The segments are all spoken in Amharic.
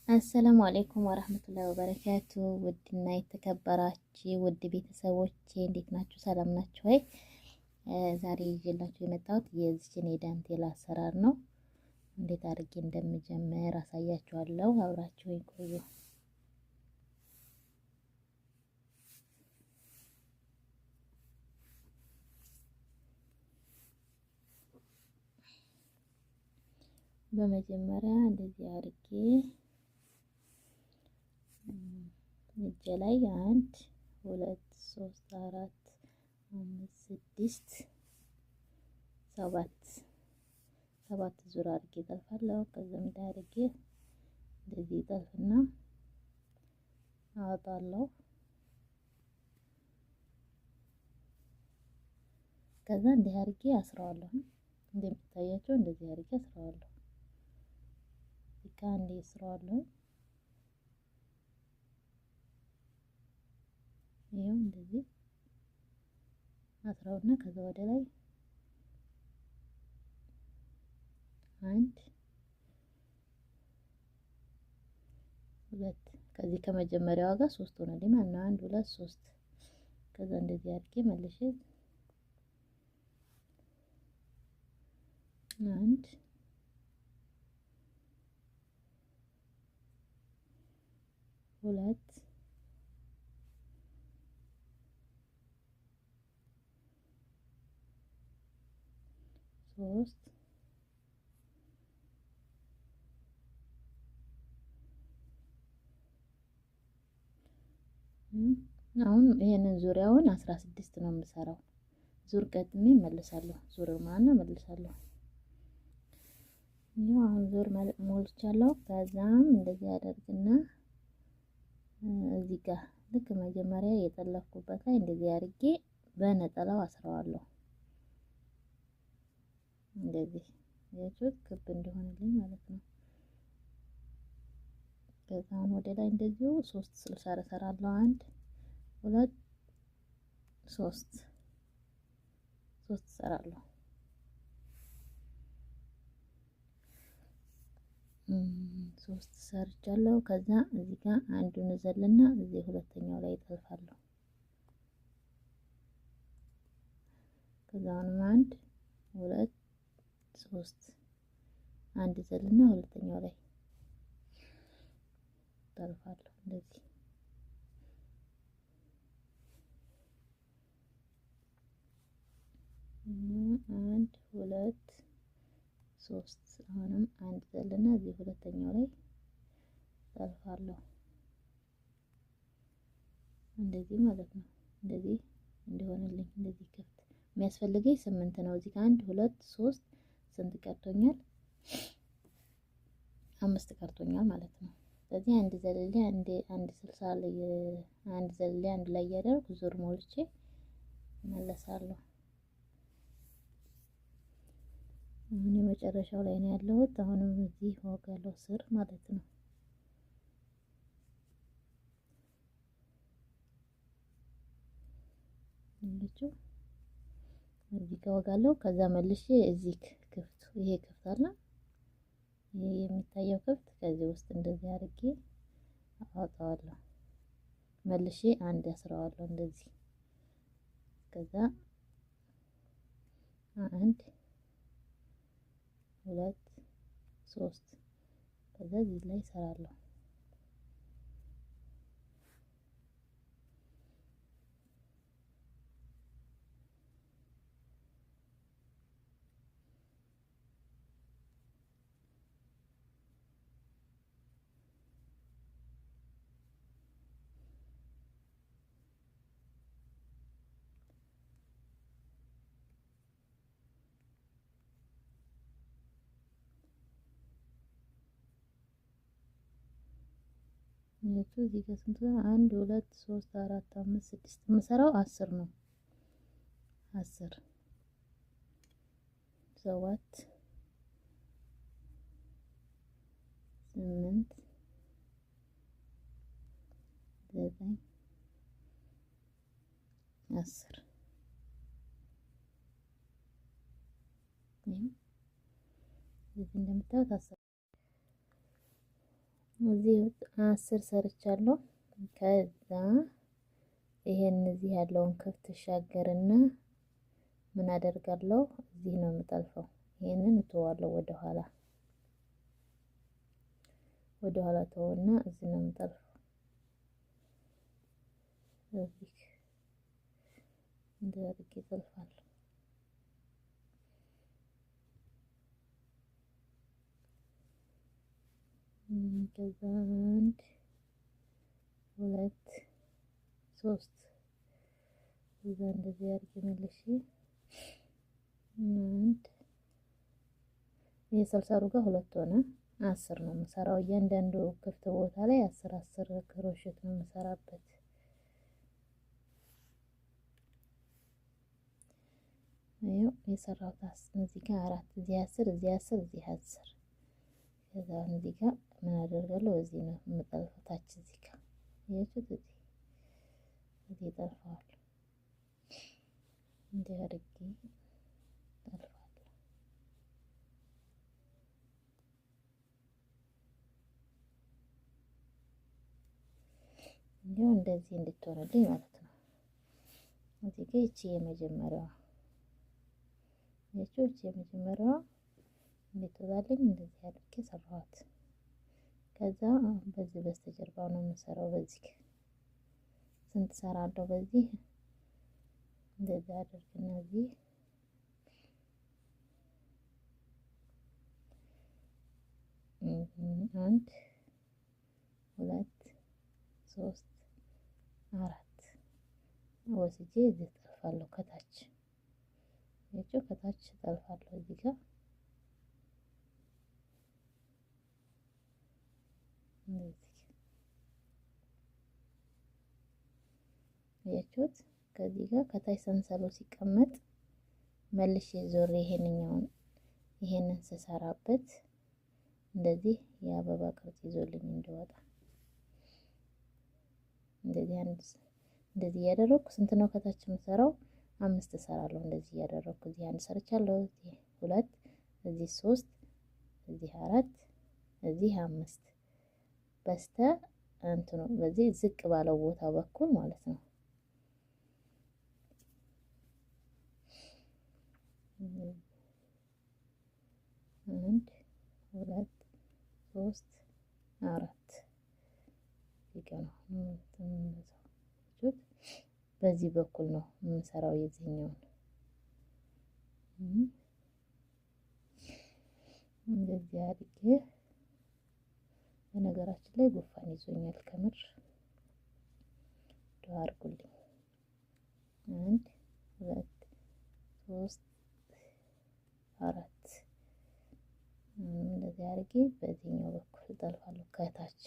السلام عليكم ورحمة الله وبركاته። ውድና የተከበራችሁ ውድ ቤተሰቦቼ እንዴት ናችሁ? ሰላም ናችሁ ወይ? ዛሬ ይዤላችሁ የመጣሁት የዚችን የዳንቴል አሰራር ነው። እንዴት አድርጌ እንደምጀምር አሳያችኋለሁ። አብራችሁ ቆዩ። በመጀመሪያ እንደዚህ አድርጌ እጄ ላይ 1 2 3 4 5 6 7 7 ዙር አድርጌ ጠልፋለሁ። ከዛም አድርጌ እንደዚህ ጠልፍና አወጣለሁ። ከዛ እንዲህ አድርጌ አስረዋለሁ። እንደሚታያቸው እንደዚህ አድርጌ አስረዋለሁ። አንዴ አስረዋለሁ። ይሄው እንደዚህ አስራውና ከዛ ወደ ላይ 1 2 ከዚህ ከመጀመሪያው ጋር 3 ሆነልኝ ማለት ነው። 1 2 3 ከዛ እንደዚህ አድርጌ መልሼ 1 2 3 አሁን ይሄንን ዙሪያውን 16 ነው የምሰራው። ዙር ቀጥሜ መልሳለሁ። ዙር ማና መልሳለሁ። ይሄው አሁን ዙር ሞልቻለሁ። ከዛም እንደዚህ አደርግና እዚህ ጋር ልክ መጀመሪያ የጠለፍኩበት ላይ እንደዚህ አድርጌ በነጠላው አስረዋለሁ። እንደዚህ ያችሁት ክብ እንደሆነልኝ ማለት ነው። ከዛም ወደ ላይ እንደዚሁ 3 60 እሰራለሁ። 1 2 3 3 እሰራለሁ። 3 ሰርቻለሁ። ከዛ እዚህ ጋር አንዱን ዘልና እዚህ ሁለተኛው ላይ እጠልፋለሁ። ከዛውንም 1 2 3 አንድ ዘልና ሁለተኛው ላይ ጠልፋለሁ። እንደዚህ 1 2 3 አሁንም አንድ ዘልና እዚህ ሁለተኛው ላይ ጠልፋለሁ። እንደዚህ ማለት ነው። እንደዚህ እንደሆነልኝ እንደዚህ ክፍት የሚያስፈልገኝ 8 ነው። እዚህ 1 2 3 ስንት ቀርቶኛል? 5 ቀርቶኛል ማለት ነው። ስለዚህ አንድ ዘለሌ አንድ አንድ 60 ላይ አንድ ዘለሌ አንድ ላይ ያደርኩ ዙር ሞልቼ መለሳለሁ። አሁን የመጨረሻው ላይ ነው ያለሁት። አሁንም እዚህ ወጋለው ስር ማለት ነው። እንዴው እዚህ ጋር ወጋለሁ። ከዛ መልሼ እዚህ ክፍት ይሄ ክፍት አለ፣ ይሄ የሚታየው ክፍት ከዚህ ውስጥ እንደዚህ አድርጌ አወጣዋለሁ። መልሼ አንድ አስረዋለሁ እንደዚህ። ከዛ 1 2 3 ከዛ እዚህ ላይ እሰራለሁ። እዚህ ጋር ስንት ነው? 1 2 3 4 5 6 የምሰራው 10 ነው። 10 7 8 9 10 ይሄ እዚህ እንደምታዩት 10 እዚህ 10 ሰርቻለሁ። ከዛ ይሄን እዚህ ያለውን ክፍት ሻገርና ምን አደርጋለሁ? እዚህ ነው የምጠልፈው። ይሄንን እተዋለሁ ወደኋላ ወደኋላ ተወና እዚህ ነው የምጠልፈው። እዚህ እንደዚህ እጠልፋለሁ። ከዛ 1 2 3 እዛ እንደዚህ አድርጌ መልሼ 1 ይሄ ሰልሰሉ ጋር 2 ሆነ። 10 ነው የምሰራው። እያንዳንዱ ክፍት ቦታ ላይ 10 10 crochet ነው የምሰራበት። ይኸው የሰራሁት እዚህ ጋር 4 እዚህ 10 እዚህ 10 እዚህ 10። ከዛ እዚህ ጋር ምን አደርጋለሁ? እዚህ ነው የምጠልፈው። ታች እዚህ ጋር አያችሁት? እዚህ እዚህ ጠልፈዋለሁ። እንዲህ አድርጌ ጠልፋለሁ። እንዲሁ እንደዚህ እንድትሆንልኝ ማለት ነው። እዚህ ጋር ይቺ የመጀመሪያዋ ይቺ የመጀመሪያዋ እንድትወጣልኝ እንደዚህ አድርጌ ሰራኋት። ከዛ በዚህ በስተጀርባው ነው የምሰራው። በዚህ ስንት ሰራለሁ? በዚህ እንደዚህ አድርግና እዚህ 1 2 3 4 ወስጄ እዚህ ጠልፋለሁ። ከታች ያቸው ከታች ጠልፋለሁ። እዚህ ጋር እንደዚህ አያችሁት? ከዚህ ጋር ከታች ሰንሰሉ ሲቀመጥ መልሼ ዞሬ ይሄንኛውን ይሄንን ስሰራበት እንደዚህ የአበባ ቅርጽ ይዞልኝ እንዲወጣ እንደዚህ አንድ እንደዚህ እያደረኩ ስንት ነው ከታች የምሰራው? 5 እሰራለሁ። እንደዚህ እያደረኩ እዚህ 1 ሰርቻለሁ፣ እዚህ 2፣ እዚህ 3፣ እዚህ 4፣ እዚህ 5 በስተ እንትኑ በዚህ ዝቅ ባለው ቦታ በኩል ማለት ነው። 1 2 3 4 ይገና በዚህ በኩል ነው የምሰራው የዚህኛውን እንደዚህ አድርጌ። በነገራችን ላይ ጉንፋን ይዞኛል ከምር ዱአ አድርጉልኝ። 1 2 3 4 እንደዚህ አድርጌ በዚህኛው በኩል እጠልፋለሁ ከታች።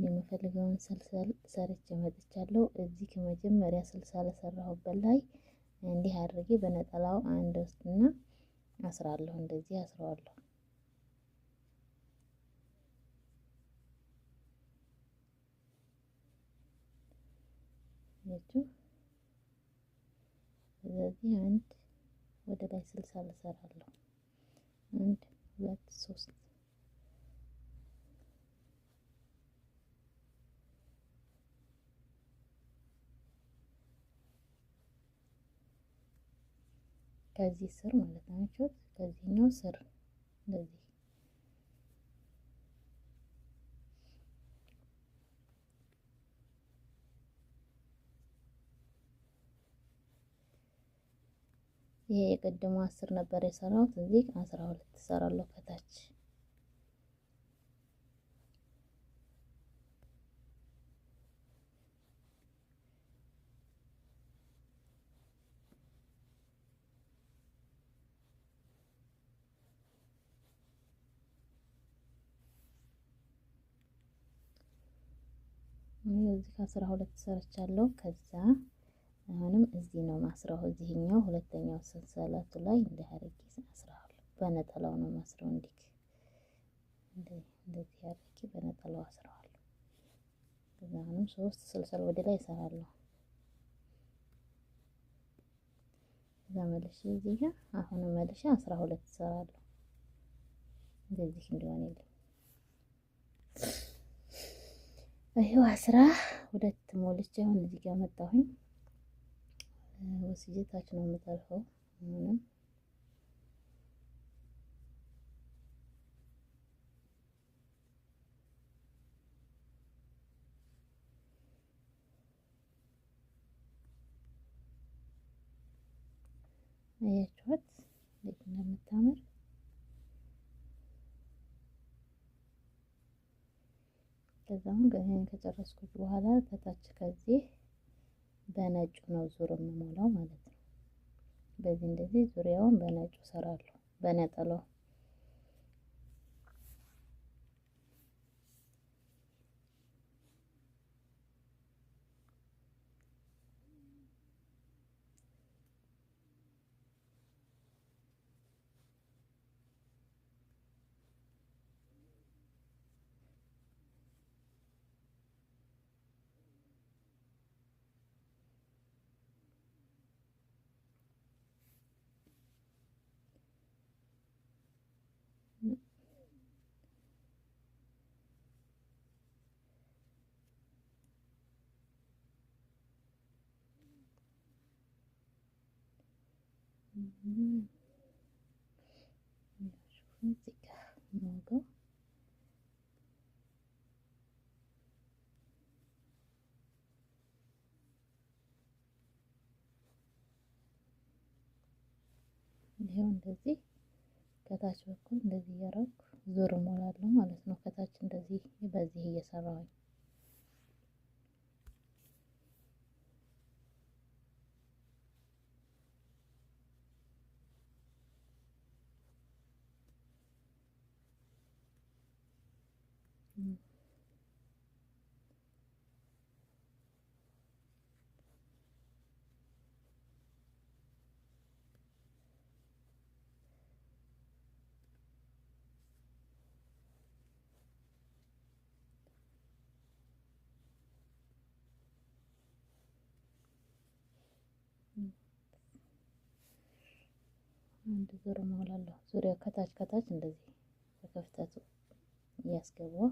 የምፈልገውን ሰልሰል ሰርቼ መጥቻለሁ። እዚህ ከመጀመሪያ ስልሳ ለሰራሁበት ላይ እንዲህ አድርጌ በነጠላው አንድ ውስጥና አስራለሁ። እንደዚህ አስረዋለሁ። ስለዚህ አንድ ወደ ላይ 60 እሰራለሁ። 1 2 3 ከዚህ ስር ማለት ነው። ከዚህኛው ስር እንደዚህ ይሄ የቀደሙ 10 ነበር የሰራሁት። እዚህ 12 እሰራለሁ ከታች። እዚህ 12 ሰርቻለሁ። ከዛ አሁንም እዚህ ነው ማስራው። እዚህኛው ሁለተኛው ሰንሰለቱ ላይ እንዲህ አድርጌ አስራዋለሁ። በነጠላው ነው ማስራው። እንዲህ እንደዚህ አድርጌ በነጠላው አስራዋለሁ። ከዛ አሁንም 3 ሰልሰል ወደ ላይ እሰራለሁ። መልሼ እዚህ ጋር አሁን መልሼ 12 እሰራለሁ። እንደዚህ እንዲሆን የለም። ይሄው 12 ሞልቼ አሁን እዚህ ጋር መጣሁኝ። ወስጄ ታች ነው የምጠልፈው። አሁንም አያችኋት እንዴት እንደምታምር። ከዛም ይሄን ከጨረስኩት በኋላ ከታች ከዚህ በነጩ ነው ዙር የምሞላው ማለት ነው። በዚህ እንደዚህ ዙሪያውን በነጩ ሰራለሁ በነጠላው። እዚህ ጋር የምወጋው ይሄው እንደዚህ ከታች በኩል እንደዚህ እያደረኩ ዙር እሞላለሁ ማለት ነው። ከታች እንደዚህ በዚህ እየሰራሁኝ አንድ ዙር እሞላለሁ። ዙሪያው ከታች ከታች እንደዚህ በክፍተቱ እያስገባሁ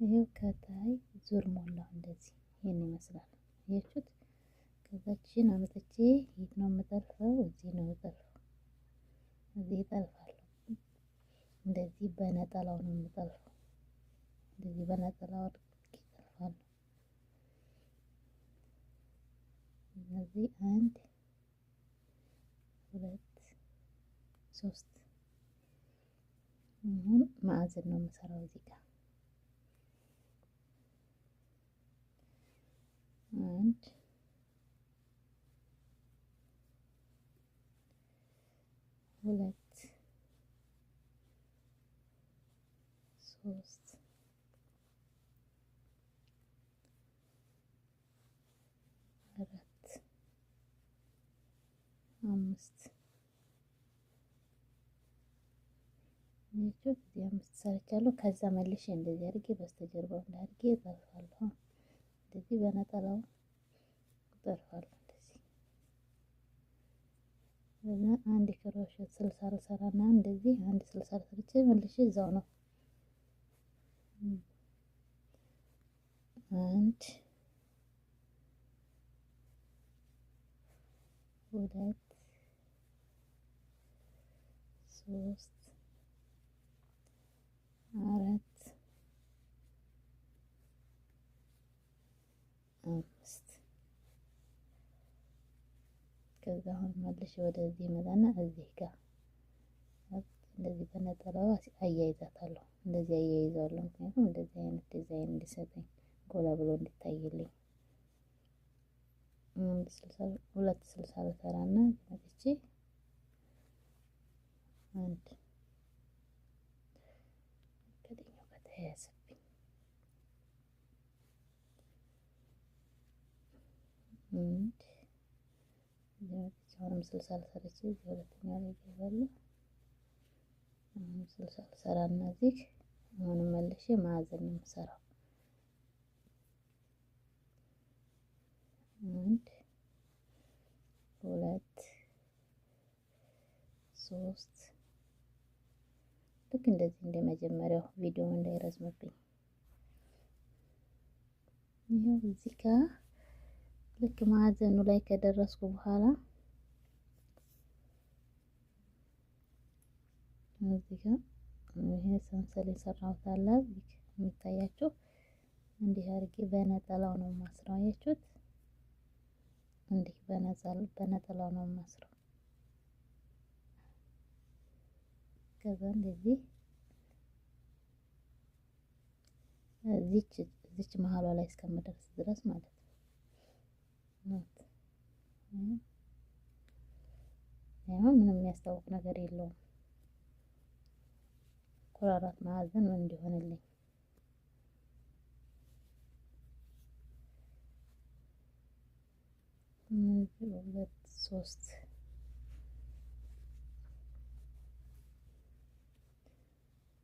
ይሄው ከታይ ዙር ሞላው እንደዚህ ይሄን ይመስላል። አያችሁት? ከዛችን አምጥቼ የት ነው የምጠልፈው? እዚህ ነው የምጠልፈው። እዚህ እጠልፋለሁ። እንደዚህ በነጠላው ነው የምጠልፈው። እንደዚህ በነጠላው አድርጌ እጠልፋለሁ። እነዚህ 1 2 3 አሁን ማዕዘን ነው የምሰራው እዚህ ጋር 1 2 3 4 5 እዚህ 5 ሰርቻለሁ። ከዛ መልሼ እንደዚህ አድርጌ በስተጀርባው አድርጌ እጠልፋለሁ። እንደዚህ በነጠላው እጠልፋለሁ። እንደዚህ እና አንድ crochet 60 ልሰራና እንደዚህ አንድ 60 ሰርቼ መልሼ እዛው ነው 1 2 3 4 5 ከዛ አሁን መልሼ ወደዚህ መጣና እዚህ ጋር እንደዚህ በነጠላው አያይዛታለሁ። እንደዚህ አያይዛለሁ፣ ምክንያቱም እንደዚህ አይነት ዲዛይን እንዲሰጠኝ ጎላ ብሎ እንዲታይልኝ። 1 60 2 60 ልሰራና መጥቼ አንድ ከዚህኛው ጋር ተያያዘብኝ። አንድ አሁንም 60 ሰርቼ እዚህ ሁለተኛው ላይ እገባለሁ። አሁንም 60 ልሰራና እዚህ አሁንም መልሼ ማዕዘን ነው የምሰራው። 1 2 3 ልክ እንደዚህ እንደመጀመሪያው ቪዲዮ እንዳይረዝምብኝ። ይኸው እዚህ ጋር ልክ ማዕዘኑ ላይ ከደረስኩ በኋላ እዚህ ጋር ይሄ ሰንሰል የሰራሁት አለ የሚታያችሁ፣ እንዲህ አድርጌ በነጠላው ነው የማስረው። አያችሁት? እንዲህ በነጠላው ነው የማስረው። ከዛ እንደዚህ እዚች መሀሏ ላይ እስከምደርስ ድረስ ማለት ነው። አሁን ምንም የሚያስታውቅ ነገር የለውም። እኩል አራት ማዕዘን እንዲሆንልኝ 2 3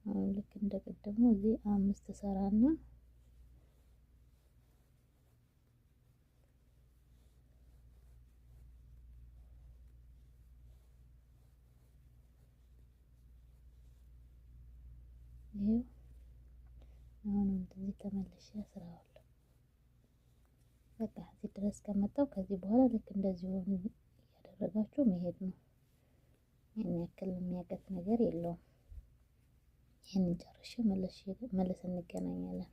አሁን ልክ እንደቀደሙ እዚህ 5 ሰራና ይሄው አሁንም እንደዚህ ተመልሼ አስራዋለሁ። በቃ እዚህ ድረስ ከመጣው ከዚህ በኋላ ልክ እንደዚሁ እያደረጋችሁ መሄድ ነው። ይሄን ያክል የሚያቀት ነገር የለውም። ይሄንን ጨርሼ መልስ እንገናኛለን።